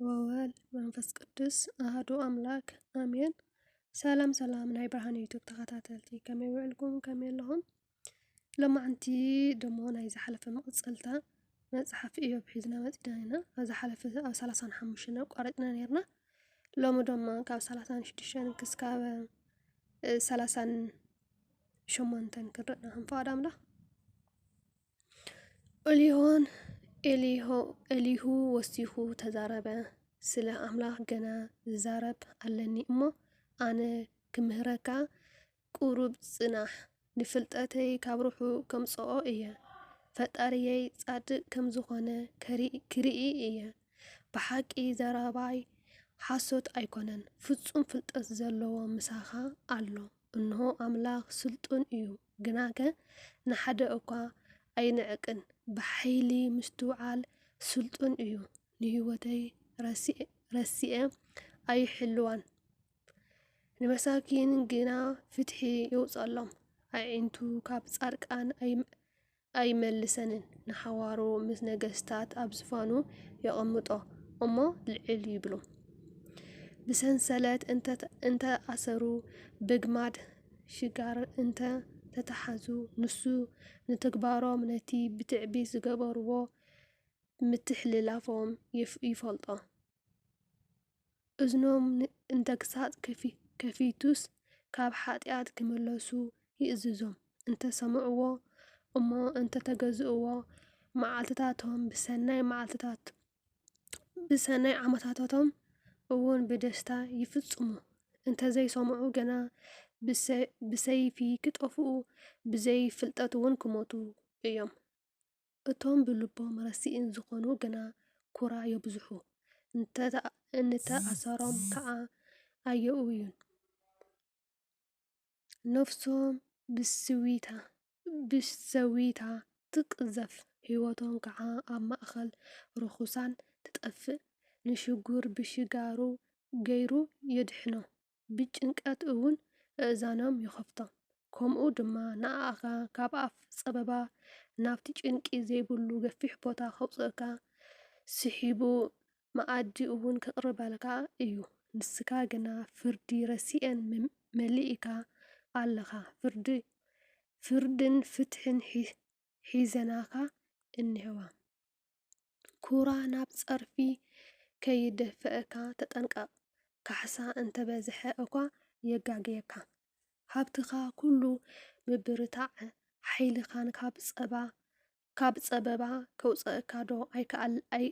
ወወልድ መንፈስ ቅዱስ ኣሃዱ ኣምላክ ኣሜን። ሰላም ሰላም ናይ ብርሃን ዩቱብ ተኸታተልቲ፣ ከመይ ውዕልኩም? ከመይ ኣለኹም? ሎማዕንቲ ደሞ ናይ ዝሓለፈ መቐጸልታ መጽሓፍ ኢዮብ ሒዝና መጺና ኢና። ኣብ ዝሓለፈ ኣብ ሰላሳን ሓሙሽተን ኣቋሪጽና ነርና። ሎሚ ደሞ ካብ ሰላሳን ሽዱሽተን ክስካብ ሰላሳን ሸሞንተን ክንርኢ ኢና ከም ፍቓድ ኣምላኽ። ኤሊሆን ኤሊሆ ኤሊሁ ወሲኹ ተዛረበ። ስለ ኣምላኽ ገና ዝዛረብ ኣለኒ እሞ፣ ኣነ ክምህረካ ቁሩብ ጽናሕ፣ ንፍልጠተይ ካብ ርሑቕ ከምጽኦ እየ። ፈጣሪየይ ጻድቕ ከም ዝኾነ ከርኢ- ክርኢ እየ። ብሓቂ ዘረባይ ሓሶት ኣይኮነን። ፍጹም ፍልጠት ዘለዎ ምሳኻ ኣሎ። እንሆ ኣምላኽ ስልጡን እዩ፣ ግናከ ንሓደ እኳ ኣይንዕቅን። ብሓይሊ ምስትውዓል ስልጡን እዩ። ንህይወተይ ረሲኤ- ረሲኤ ኣይሕልዋን። ንመሳኪን ግና ፍትሒ የውጸሎም። ኣዒንቱ ካብ ጻድቃን ኣይ- ኣይመልሰንን። ንሓዋሩ ምስ ነገስታት ኣብ ዝፋኑ የቐምጦ እሞ ልዕል ይብሉ። ብሰንሰለት እንተ- እንተ ኣሰሩ፣ ብግማድ ሽጋር እንተ ተታሓዙ፣ ንሱ ንትግባሮም ነቲ ብትዕቢት ዝገበርዎ ምትሕልላፎም ይፍ- ይፈልጦ። እዝኖም ን- እንተግሳጽ ከፊ- ከፊቱስ ካብ ሓጢኣት ክምለሱ ይእዝዞም። እንተ ሰምዕዎ እሞ እንተ ተገዝእዎ፣ መዓልትታቶም ብሰናይ መዓልትታት ብሰናይ ዓመታታቶም እውን ብደስታ ይፍጽሙ። እንተ ዘይሰምዑ ግና ብሰ- ብሰይፊ ክጠፍኡ፣ ብዘይ ፍልጠት እውን ክሞቱ እዮም። እቶም ብልቦም ረሲእን ዝኾኑ ግና ኩራ የብዝሑ፣ እንተ- እንተ ኣሰሮም ከኣ ኣየእውዩን። ነፍሶም ብስዊታ ብሰዊታ ትቅዘፍ፣ ህይወቶም ከኣ ኣብ ማእከል ርኹሳን ትጠፍእ። ንሽጉር ብሽጋሩ ገይሩ የድሕኖ፣ ብጭንቀት እውን ኣእዛኖም ይኸፍቶም። ከምኡ ድማ ንኣኻ ካብ ኣፍ ጸበባ ናብቲ ጭንቂ ዘይብሉ ገፊሕ ቦታ ከውጽእካ፣ ስሒቡ መኣዲ እውን ከቕርበልካ እዩ። ንስኻ ግና ፍርዲ ረሲኤን መ- መሊእካ ኣለኻ። ፍርዲ ፍርድን ፍትሕን ሒ- ሒዘናኻ እኒሄዋ። ኩራ ናብ ጸርፊ ከይደፍእካ ተጠንቀቕ። ካሕሳ እንተበዝሐ እኳ የጋግየካ። ሃብትኻ ኩሉ ምብርታዕ ሓይልኻን ካብ ጸባ ካብ ጸበባ ከውጸእካ ዶ ኣይከኣል ኣይ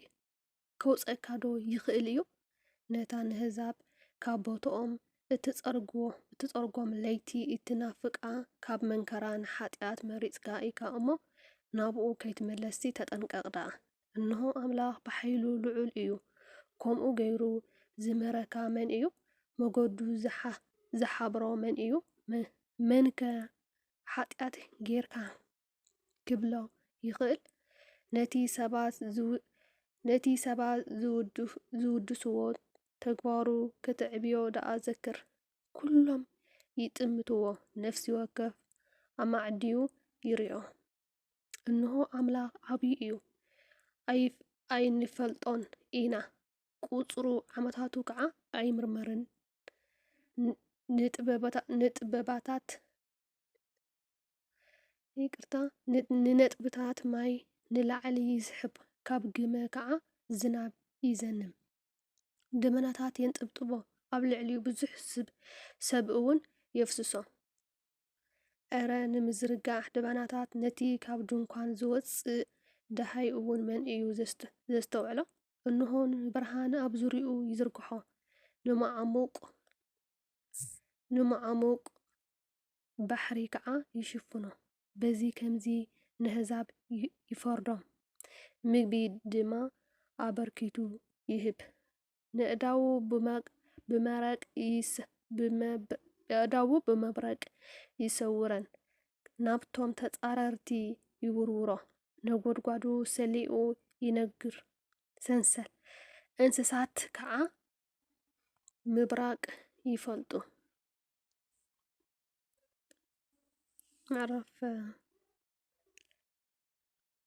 ከውጸእካ ዶ ይኽእል እዩ? ነታ ነህዛብ ካብ ቦትኦም እትጸርግዎ- እትጸርጎም ለይቲ እትናፍቃ፣ ካብ መንከራን ሓጢኣት መሪጽካ ኢካ እሞ፣ ናብኡ ከይትምለስሲ ተጠንቀቕ ደኣ። እንሆ ኣምላኽ ብሓይሉ ልዑል እዩ፣ ከምኡ ገይሩ ዝምህረካ መን እዩ? መገዱ ዝሓ- ዝሓብሮ መን እዩ? መ- መንከ ሓጢኣት ጌርካ ክብሎ ይኽእል? ነቲ ሰባት ዝው- ነቲ ሰባት ዝውድ- ዝውድስዎ ተግባሩ ከተዕብዮ ደኣ ዘክር። ኩሎም ይጥምትዎ፣ ነፍሲ ወከፍ ኣማዕድዩ ይሪኦ። እንሆ ኣምላኽ ዓብዪ እዩ፣ ኣይፍ- ኣይንፈልጦን ኢና፣ ቁጽሩ ዓመታቱ ከዓ ኣይምርመርን። ን- ንጥበባታ- ንጥበባታት ይቅርታ፣ ን- ንነጥብታት ማይ ንላዕሊ ይስሕብ፣ ካብ ግመ ከዓ ዝናብ ይዘንም። ደመናታት የንጠብጥቦ፣ ኣብ ልዕሊኡ ብዙሕ ስብ- ሰብ እውን የፍስሶ። ዕረ ንምዝርጋሕ ደበናታት፣ ነቲ ካብ ድንኳን ዝወጽእ ደሃይ እውን መን እዩ ዘስተ- ዘስተውዕሎ? እንሆ ንብርሃን ኣብ ዙርያኡ ይዝርግሖ፣ ንመዓሙቕ ንመዓሙቕ ባሕሪ ከዓ ይሽፍኖ። በዚ ከምዚ ነህዛብ ይ- ይፈርዶም፣ ምግቢ ድማ ኣበርኪቱ ይህብ። ንእዳዉ ብመ- ብመረቅ ይስ- ብመብ- ንእዳዉ ብመብረቅ ይሰውረን፣ ናብቶም ተጻረርቲ ይውርውሮ። ነጎድጓዱ ሰሊኡ ይነግር፣ ሰንሰል እንስሳት ከዓ ምብራቅ ይፈልጡ። ምዕራፍ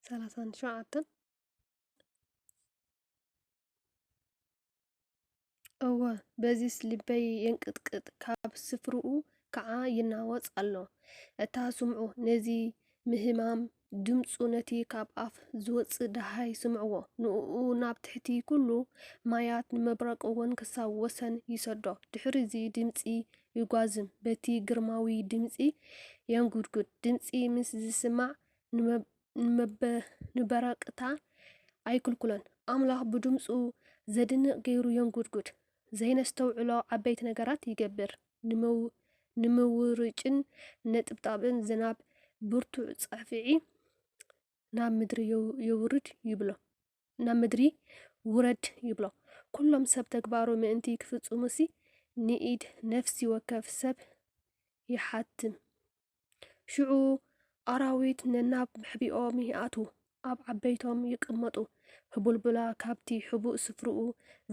ሰላሳን ሸውዓተን። እወ፣ በዚስ ልበይ የንቅጥቅጥ፣ ካብ ስፍርኡ ከኣ ይናወጽ ኣሎ። እታ ስምዑ፣ ነዚ ምህማም ድምጹ፣ ነቲ ካብ ኣፍ ዝወጽእ ደሃይ ስምዕዎ። ንእኡ ናብ ትሕቲ ኩሉ ማያት፣ ንመብረቕ እውን ክሳብ ወሰን ይሰዶ። ድሕሪዚ ድምጺ ይጓዝም፣ በቲ ግርማዊ ድምጺ የንጉድጉድ። ድምጺ ምስ ዝስማዕ፣ ንመ-፣ ንመበ-፣ ንበረቕታ ኣይክልኩሎን። ኣምላኽ ብድምጹ ዘድንቕ ገይሩ የንጉድጉድ። ዘይነስተውዕሎ ዓበይቲ ነገራት ይገብር። ንምው-፣ ንምውርጭን ነጥብጣብን ዝናብ ብርቱዕ ጸፍዒ ናብ ምድሪ የው-፣ የውርድ ይብሎ። ናብ ምድሪ ውረድ ይብሎ። ኩሎም ሰብ ተግባሩ ምእንቲ ክፍጽሙሲ ንኢድ ነፍሲ ወከፍ ሰብ ይሓትም። ሽዑ ኣራዊት ነናብ መሕቢኦም ይኣትዉ፣ ኣብ ዓበይቶም ይቕመጡ። ህቡልቡላ ካብቲ ሕቡእ ስፍርኡ፣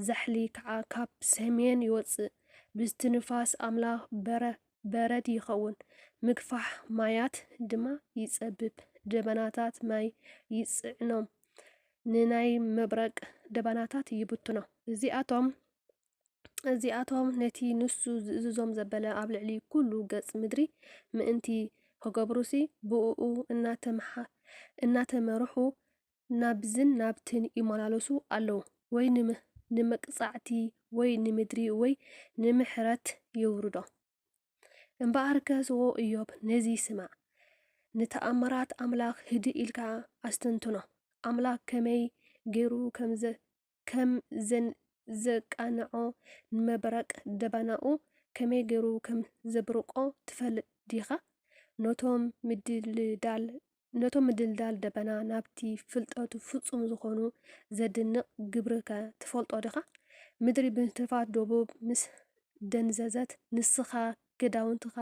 ዛሕሊ ከኣ ካብ ሰሜን ይወጽእ። ብስትንፋስ ኣምላኽ በረ-፣ በረድ ይኸውን፣ ምግፋሕ ማያት ድማ ይጸብብ። ደበናታት ማይ ይጽዕኖም፣ ንናይ መብረቕ ደበናታት ይብትኖ። እዚኣቶም፣ እዚኣቶም ነቲ ንሱ ዝእዝዞም ዘበለ ኣብ ልዕሊ ኩሉ ገጽ ምድሪ ምእንቲ ክገብሩሲ፣ ብእኡ እናተመሓ-፣ እናተመርሑ ናብዝን ናብትን ይመላለሱ ኣለዉ። ወይ ንመ-፣ ንመቅጻዕቲ ወይ ንምድሪ ወይ ንምሕረት የውርዶ። እምበኣርከስ፣ ዎ እዮብ፣ ነዚ ስማዕ፣ ንተኣምራት ኣምላኽ ህድእ ኢልካ ኣስተንትኖ። ኣምላኽ ከመይ ገይሩ ከም ዘ-፣ ከም ዘን-፣ ዘቃንዖ፣ ንመብረቕ ደበናኡ ከመይ ገይሩ ከም ዘብርቖ ትፈልጥ ዲኻ? ነቶም ምድልዳል፣ ነቶም ምድልዳል ደበና ናብቲ ፍልጠቱ ፍጹም ዝኾኑ ዘድንቕ ግብርከ ትፈልጦ ዲኻ? ምድሪ ብንትርፋት ደቡብ ምስ ደንዘዘት፣ ንስኻ ክዳውንትኻ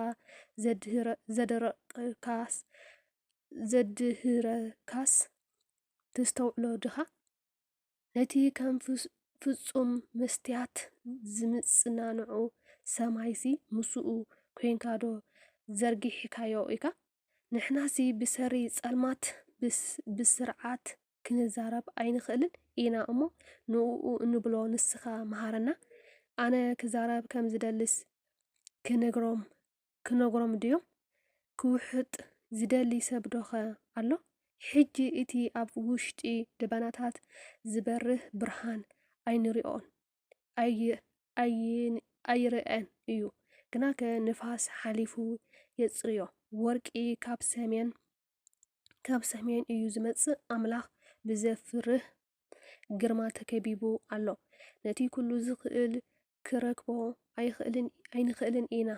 ዘድህረ-፣ ዘደረቕካስ፣ ዘድህረካስ ተስተውዕሎ ዲኻ? ነቲ ከም ፍስ-፣ ፍጹም መስትያት ዝምጽናንዑ ሰማይሲ ምስኡ ኮይንካዶ ዘርጊሕካዮ ኢኻ? ንሕናሲ ብሰሪ ጸልማት ብስ-፣ ብስርዓት ክንዛረብ ኣይንኽእልን ኢና እሞ፣ ንእኡ እንብሎ፣ ንስኻ መሃረና። ኣነ ክዛረብ ከም ዝደልስ ክነግሮም፣ ክነግሮም ድዮም? ክውሕጥ ዝደሊ ሰብ ዶኸ ኣሎ? ሕጂ እቲ ኣብ ውሽጢ ደበናታት ዝበርህ ብርሃን ኣይንሪኦን፣ ኣይ-፣ ኣይ-፣ ኣይረኣን እዩ። ግናከ ንፋስ ሓሊፉ የጽርዮ። ወርቂ ካብ ሰሜን፣ ካብ ሰሜን እዩ ዝመጽእ። ኣምላኽ ብዘፍርህ ግርማ ተከቢቡ ኣሎ። ነቲ ኩሉ ዝኽእል ክረክቦ ኣይኽእልን፣ ኣይንኽእልን ኢና።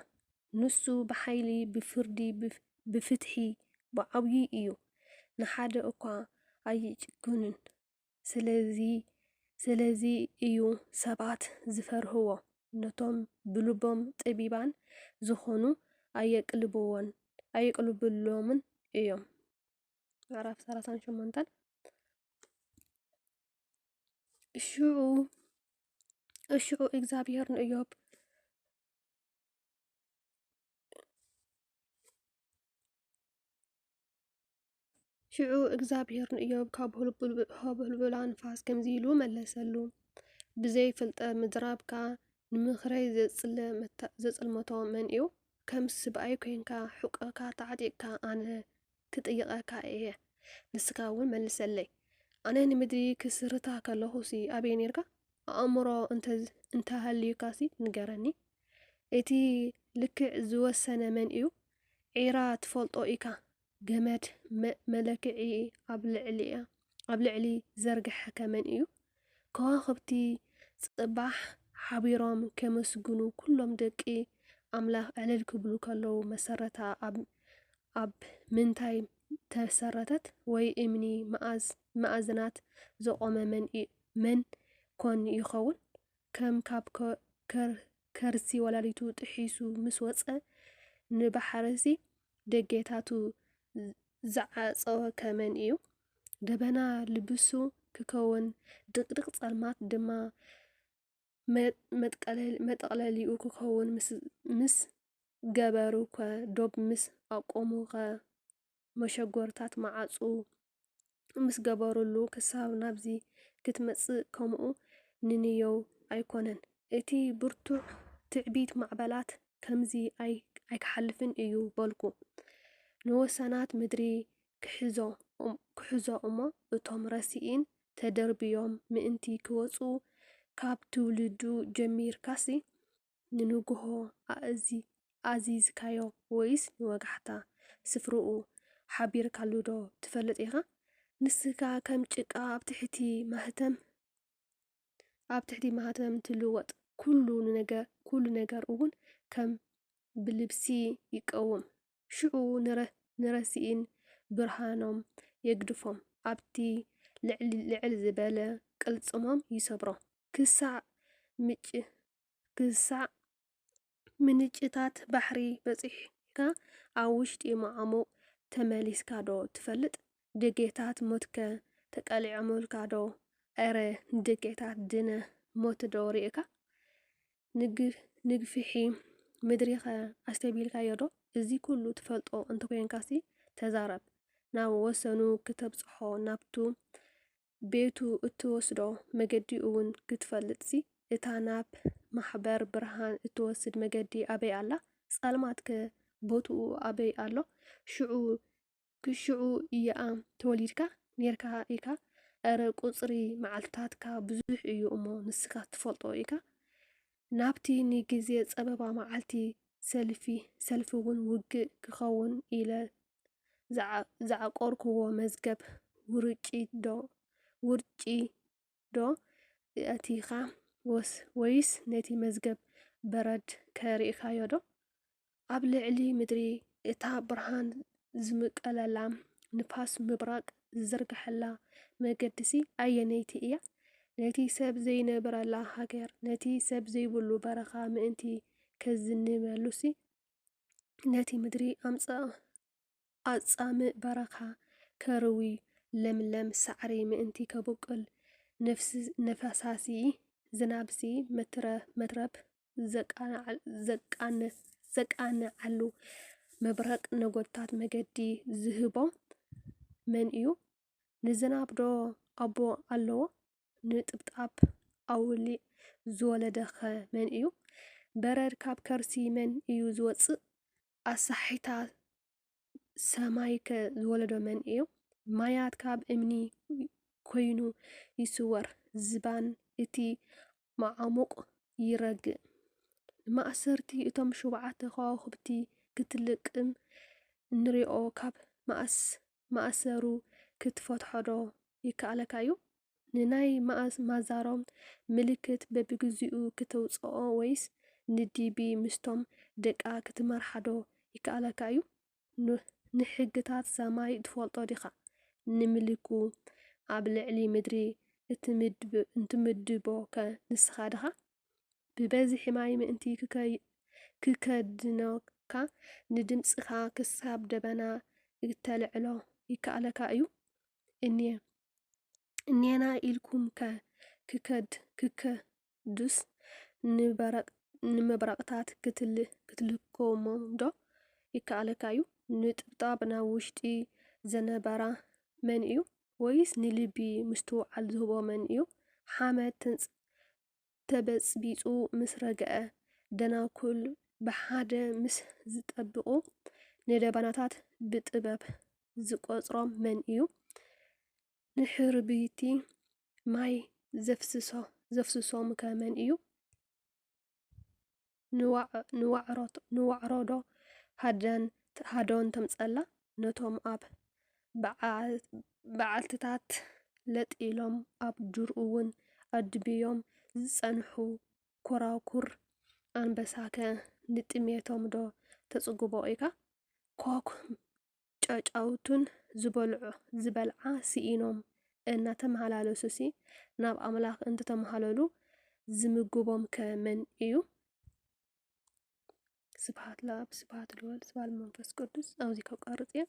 ንሱ ብሓይሊ፣ ብፍርዲ፣ ብፍ-፣ ብፍትሒ፣ ብዓብዪ እዩ። ንሓደ እኳ ኣይጭክንን። ስለዚ፣ ስለዚ እዩ ሰባት ዝፈርህዎ። ነቶም ብልቦም ጠቢባን ዝኾኑ ኣየቅልብዎን፣ ኣየቅልብሎምን እዮም። ምዕራፍ ሰላሳን ሸሞንተን። ሽዑ፣ ሽዑ እግዚኣብሔር ንእዮብ፣ ሽዑ እግዚኣብሔር ንእዮብ ካብ ህልቡል-፣ ካብ ህልቡላ ንፋስ ከምዚ ኢሉ መለሰሉ፣ ብዘይ ፍልጠት ምዝራብካ ንምኽረይ ዘጽለ-፣ መታ-፣ ዘጸልመቶ መን እዩ? ከም ስብኣይ ኮይንካ ሕቆካ ተዓጢቕካ ኣነ ክጥይቐካ እየ። ንስኻ እውን መልሰለይ። ኣነ ንምድሪ ክስርታ ከለኹሲ ኣበይ ኔርካ? ኣእምሮ እንተ-፣ እንተሃልዩካሲ ንገረኒ። እቲ ልክዕ ዝወሰነ መን እዩ? ዒራ ትፈልጦ ኢካ። ገመድ መ-፣ መለክዒ ኣብ ልዕሊኣ፣ ኣብ ልዕሊ ዘርግሐ ከመን እዩ? ከዋኽብቲ ጽባሕ ሓቢሮም ከመስግኑ፣ ኩሎም ደቂ ኣምላኽ ዕልል ክብሉ ከለዉ፣ መሰረታ ኣብ፣ ኣብ ምንታይ ተሰረተት? ወይ እምኒ መኣዝ-፣ መኣዝናት ዘቖመ መን እ-፣ መን ኮን ይኸውን? ከም ካብ ከ-፣ ከር-፣ ከርሲ ወላዲቱ ጥሒሱ ምስ ወጸ፣ ንባሕርሲ ደጌታቱ ዝዓጸወ ከመን እዩ? ደበና ልብሱ ክከውን፣ ድቕድቕ ጸልማት ድማ መ-፣ መጥቀለ-፣ መጠቕለሊኡ ክከውን ምስ፣ ምስ ገበሩ፣ ኮ-፣ ዶብ ምስ ኣቆሙ፣ ከ-፣ መሸጎርታት መዓጹ ምስ ገበሩሉ፣ ክሳብ ናብዚ ክትመጽእ ከምኡ ንንየው ኣይኮነን። እቲ ብርቱዕ ትዕቢት ማዕበላት ከምዚ ኣይ-፣ ኣይክሓልፍን እዩ በልኩ። ንወሰናት ምድሪ ክሕዞ እም-፣ ክሕዞ እሞ፣ እቶም ረሲኢን ተደርብዮም ምእንቲ ክወጹ፣ ካብ ትውልዱ ጀሚርካሲ ንንግሆ ኣእዚ-፣ ኣዚዝካዮ ወይስ ንወጋሕታ ስፍርኡ ሓቢርካሉዶ ትፈልጥ ኢኻ? ንስኻ ከም ጭቃ ኣብ ትሕቲ ማህተም፣ ኣብ ትሕቲ ማህተም ትልወጥ። ኩሉ ንነገር፣ ኩሉ ነገር እውን ከም ብልብሲ ይቀውም። ሽዑ ንረ-፣ ንረሲኢን ብርሃኖም የግድፎም። ኣብቲ ልዕል፣ ልዕል ዝበለ ቅልጽሞም ይሰብሮ። ክሳዕ ምጭ-፣ ክሳዕ ምንጭታት ባሕሪ በጺሕካ፣ ኣብ ውሽጢ መዓሙቕ ተመሊስካ ዶ ትፈልጥ? ደጌታት ሞትከ ተቃሊዖምልካ ዶ? ኣረ ንደጌታት ድነ ሞት ዶ ርኢኻ? ንግ-፣ ንግፍሒ ምድሪኸ ኣስተብሂልካዮ ዶ? እዚ ኩሉ ትፈልጦ እንተኮይንካሲ ተዛረብ። ናብ ወሰኑ ክተብጽሖ፣ ናብቱ ቤቱ እትወስዶ መገዲ እውን ክትፈልጥሲ፣ እታ ናብ ማሕበር ብርሃን እትወስድ መገዲ ኣበይ ኣላ? ጸልማትከ ቦትኡ ኣበይ ኣሎ? ሽዑ ክሽዑ ኢያ ተወሊድካ ኔርካ ኢካ። እረ ቁጽሪ መዓልትታትካ ብዙሕ እዩ እሞ ንስካ ትፈልጦ ኢካ። ናብቲ ንግዜ ጸበባ መዓልቲ ሰልፊ፣ ሰልፊ እውን ውግእ ክኸውን ኢለ ዝዓ-፣ ዝዓቆርክዎ መዝገብ ውርጪ ዶ፣ ውርጪ ዶ ኣእቲኻ ወስ-፣ ወይስ ነቲ መዝገብ በረድ ከ ርኢኻዮ ዶ? ኣብ ልዕሊ ምድሪ እታ ብርሃን ዝምቀለላ፣ ንፋስ ምብራቕ ዝዘርግሐላ መገድሲ ኣየነይቲ እያ? ነቲ ሰብ ዘይነብረላ ሃገር፣ ነቲ ሰብ ዘይብሉ በረኻ ምእንቲ ከዝንበሉሲ፣ ነቲ ምድሪ ኣምጽኣ ኣጻምእ በረኻ ከርዊ፣ ለምለም ሳዕሪ ምእንቲ ከብቁል፣ ነፍስ-፣ ነፈሳሲ ዝናብሲ መትረ-፣ መትረብ ዘቃንዓል-፣ ዘቃን-፣ ዘቃንዓሉ፣ መብረቕ ነጎድታት መገዲ ዝህቦ መን እዩ? ንዝናብ ዶ ኣቦ ኣለዎ? ንጥብጣብ ኣውሊዕ ዝወለደኸ መን እዩ? በረድ ካብ ከርሲ መን እዩ ዝወጽእ? ኣሳሒታ ሰማይከ ዝወለዶ መን እዩ? ማያት ካብ እምኒ ኮይኑ ይስወር፣ ዝባን እቲ መዓሙቕ ይረግእ። ንማእሰርቲ እቶም ሸውዓተ ከዋኽብቲ ክትልቅም እንሪኦ፣ ካብ ማእስ-፣ ማእሰሩ ክትፈትሖ ዶ ይከኣለካ እዩ? ንናይ ማእስ-፣ ማዛሮም ምልክት በብግዚኡ ክተውጽኦ ወይስ ንዲቢ ምስቶም ደቃ ክትመርሓ ዶ ይከኣለካ እዩ? ን-፣ ንሕግታት ሰማይ ትፈልጦ ዲኻ? ንምልኩ ኣብ ልዕሊ ምድሪ እትምድብ-፣ እንትምድቦ ከ ንስኻ ዲኻ? ብበዝሒ ማይ ምእንቲ ክከይ-፣ ክከድነካ ንድምጽኻ ክሳብ ደበና እተልዕሎ ይከኣለካ እዩ? እኔ-፣ እኔና ኢልኩም ከ ክከድ-፣ ክከዱስ ንበረቕ-፣ ንመብረቕታት ክትል-፣ ክትልኮሞም ዶ ይከኣለካ እዩ? ንጥብጣብ ናብ ውሽጢ ዘነበራ መን እዩ? ወይስ ንልቢ ምስትውዓል ዝህቦ መን እዩ? ሓመድ ተንጽ-፣ ተበጽቢጹ ምስ ረግአ፣ ደናኩል ብሓደ ምስ ዝጠብቑ፣ ንደበናታት ብጥበብ ዝቖጽሮም መን እዩ? ንሕርብቲ ማይ ዘፍስሶ-፣ ዘፍስሶም ከ መን እዩ? ንዋዕ-፣ ንዋዕሮት-፣ ንዋዕሮ ዶ ሃደን-፣ ሃዶን ተምጸላ? ነቶም ኣብ በዓ-፣ በዓልትታት ለጥ ኢሎም ኣብ ዱር እውን ኣድብዮም ዝጸንሑ ኮራኩር ኣንበሳከ ንጥሜቶም ዶ ተጽግቦ ኢኻ? ኮክ ጫጫውቱን ዝበልዖ-፣ ዝበልዓ ስኢኖም እናተመሃላለሱሲ ናብ ኣምላኽ እንተተማህለሉ ዝምግቦም ከ መን እዩ? ስብሐት ለኣብ፣ ስብሐት ለወልድ፣ ስብሐት ለመንፈስ ቅዱስ። ኣብዚ ከቋርጽ እየ።